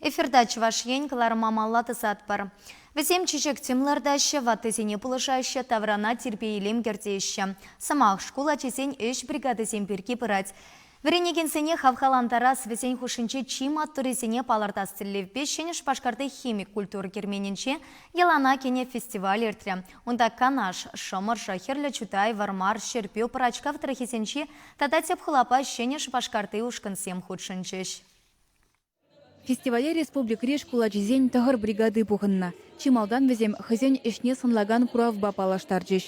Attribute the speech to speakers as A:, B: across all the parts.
A: Эфирта Чӑваш Ен кӑларӑма малла тӑсатпӑр. Вӗсем чечек-тӗм лартаҫҫӗ, ваттисене пулӑшаҫҫӗ, таврана тирпей-илем кӗртеҫҫӗ. Сӑмах шкул ачисен ӗҫ бригадисем пирки пырать. Вӗренекенсене хавхалантарас, вӗсен хушшинче чи маттуррисене палӑртас тӗллевпе Ҫӗнӗ Шупашкарти химик культура керменӗнче йӑлана кӗнӗ фестиваль иртрӗ. Унта Канаш, Шӑмӑршӑ, Хӗрлӗ Чутай, Вӑрмар, Ҫӗрпӳ, Пӑрачкав тӑрӑхӗсенчи тата тӗп хулапа Ҫӗнӗ Шупашкарти ушкӑнсем хутшӑнчӗҫ.
B: Фестивале республикӑри шкул ачисен тӑхӑр бригади пухӑннӑ. Чи малтан вӗсем хӑйсен ӗҫне сӑнлакан куравпа паллаштарчӗҫ.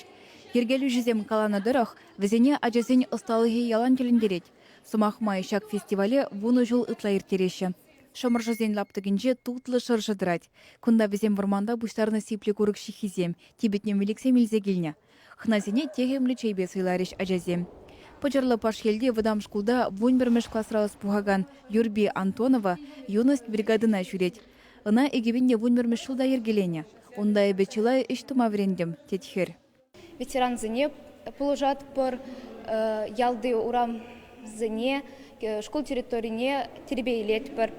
B: Йӗркелӳҫӗсем каланӑ тӑрӑх, вӗсене ачасен ӑсталӑхӗ ялан тӗлӗнтерет. Сӑмах май, ҫак фестивале вунӑ ҫул ытла ирттереҫҫӗ. Шӑмӑршӑсен лаптӑкӗнче тутлӑ шӑршӑ тӑрать. Кунта вӗсем вӑрманта пуҫтарнӑ сиплӗ курӑк ҫыххисем, типӗтнӗ милӗксем илсе килнӗ. Хӑнасене техӗмлӗ чейпе сӑйларӗҫ ачасем. Пӑчӑрлӑ Пашьелти вӑтам шкулта вунпӗрмӗш класра ӑс пухакан Юрби Антонова Юность бригадӑна ҫӳрет. Ӑна 2011 ҫулта йӗркеленӗ. Унта эпӗ чылай ӗҫ тума вӗрентӗм, тет хӗр.
C: Ветерансене пулӑшатпӑр, ялти урамсене, шкул территорине тирпейлетпӗр.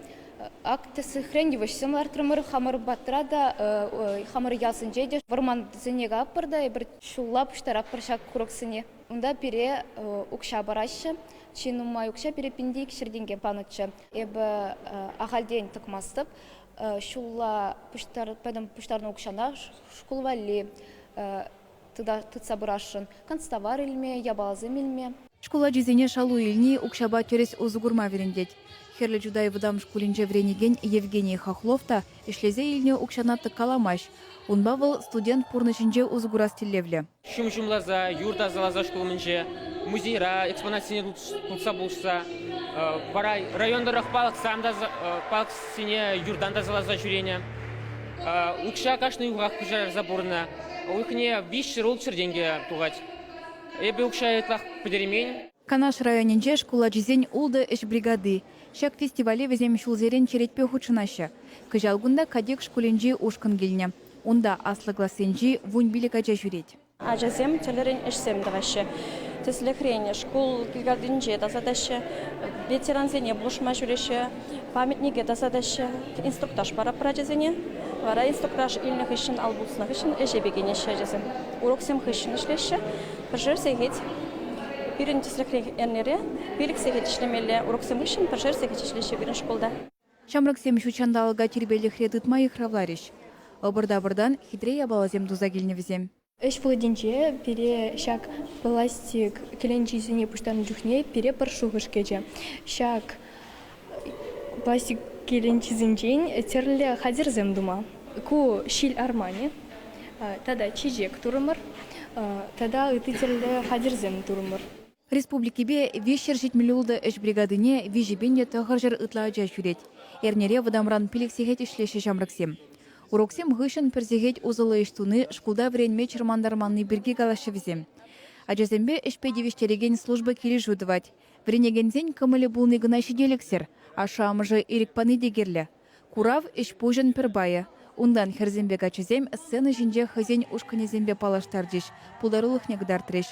C: Ак тӗслӗхрен йывӑҫсем лартрӑмӑр хамӑр патра та, хамӑр ялсенче те. Вӑрмансене капӑр та эпир ҫулла пуҫтаратпӑр ҫак курӑксене. Унта пире укҫа параҫҫӗ. Чи нумай укҫа пире 1200 тенкӗ панӑччӗ. Эпӗ ахальтен тӑкмастӑп. Ҫулла пӗтӗм пуҫтарнӑ укҫана шкул валли тытса пырасшӑн. Канцтовар илме, япаласем илме.
B: Шкул ачисене шалу илни укҫапа тӗрӗс усӑ курма вӗрентет. Хӗрлӗ Чутай вӑтам шкулӗнче вӗренекен Евгений Хохлов та ӗҫлесе илнӗ укҫана тӑккаламасть. Унпа вӑл студент пурнӑҫӗнче усӑ курас тӗллевлӗ.
D: Ҫум ҫумласа, юр тасаласа шкул умӗнче, музейра экспонатсене тупса пулӑшса, вара район тӑрӑх палӑксем палӑксене юртан тасаласа ҫӳренӗ. Укҫа кашни уйӑхах куҫарса пурӑннӑ. Уйӑхне 300-600 тенкӗ тухать. Эпӗ укҫа ытлах пӗтермен.
B: Канаш районӗнче шкул ачисен ултӑ ӗҫ бригади. Ҫак фестивале вӗсем ҫулсерен черетпе хутшӑнаҫҫӗ. Кӑҫал кунта Катек шкулӗнчи ушкӑн килнӗ. Унта аслӑ классенчи 15 ача ҫӳрет.
E: Ачасем тӗрлӗрен ӗҫсем тӑваҫҫӗ. Тӗслӗхрен, шкул кил-картинче тасатаҫҫӗ, ветерансене пулӑшма ҫӳреҫҫӗ, памятнике тасатаҫҫӗ. Инструктаж паратпӑр ачасене. Вара инструктаж илнӗ хыҫҫӑн, ал пуснӑ хыҫҫӑн ӗҫе пикенеҫҫӗ ачасем. Уроксем хыҫҫӑн ӗҫлеҫҫӗ. Пӗршер сехет. Пирӗн тӗслӗхре эрнере пилӗк сехет ӗҫлемелле. Уроксем хыҫҫӑн пӗршер сехет ӗҫлеҫҫӗ пирӗн шкулта.
B: Ҫамрӑксем ҫут ҫанталӑка тирпейлӗхре тытма йыхравларӗҫ. Ӑпӑр-тапӑртан хитре япаласем туса килнӗ вӗсем.
F: Ӗҫ вӑхӑтӗнче пире ҫак пластик кӗленчисене пуҫтарнӑ чухне пире пӗр шухӑш кӗчӗ. Ҫак пластик кӗленчисенчен тӗрлӗ хатӗрсем тума. Ку ҫил арманӗ тата чечек турӑмӑр тата ытти тӗрлӗ хатӗрсем турӑмӑр.
B: Республикипе 376 ӗҫ бригадине 3900 ытла ача ҫӳрет. Эрнере вӑтамран пилӗк сехет ӗҫлеҫҫӗ ҫамрӑксем. Уроксем хыҫҫӑн пӗр сехет усӑллӑ ӗҫ туни шкулта вӗренме чӑрмантарманни пирки калаҫҫӗ вӗсем. Ачасемпе ӗҫпе тивӗҫтерекен служба килӗшӳ тӑвать. Вӗренекенсен кӑмӑлӗ пулни кӑна ҫителӗксӗр, ашшӗ-амӑшӗ ирӗк пани те кирлӗ. Курав ӗҫ-пуҫӑн пӗр пайӗ. Унтан хӗрсемпе каччӑсем сцена ҫинче хӑйсен ушкӑнӗсемпе паллаштарчӗҫ, пултарулӑхне кӑтартрӗҫ.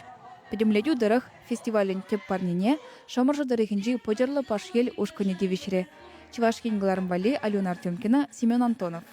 B: Пӗтӗмлетӳ тӑрӑх, фестивалӗн тӗп парнине Шӑмӑршӑ тӑрӑхӗнчи Пӑчӑрлӑ Пашьел ушкӑнӗ тивӗҫрӗ. Чӑваш Ен кӑларӑм валли Алена Артемкина, Семен Антонов.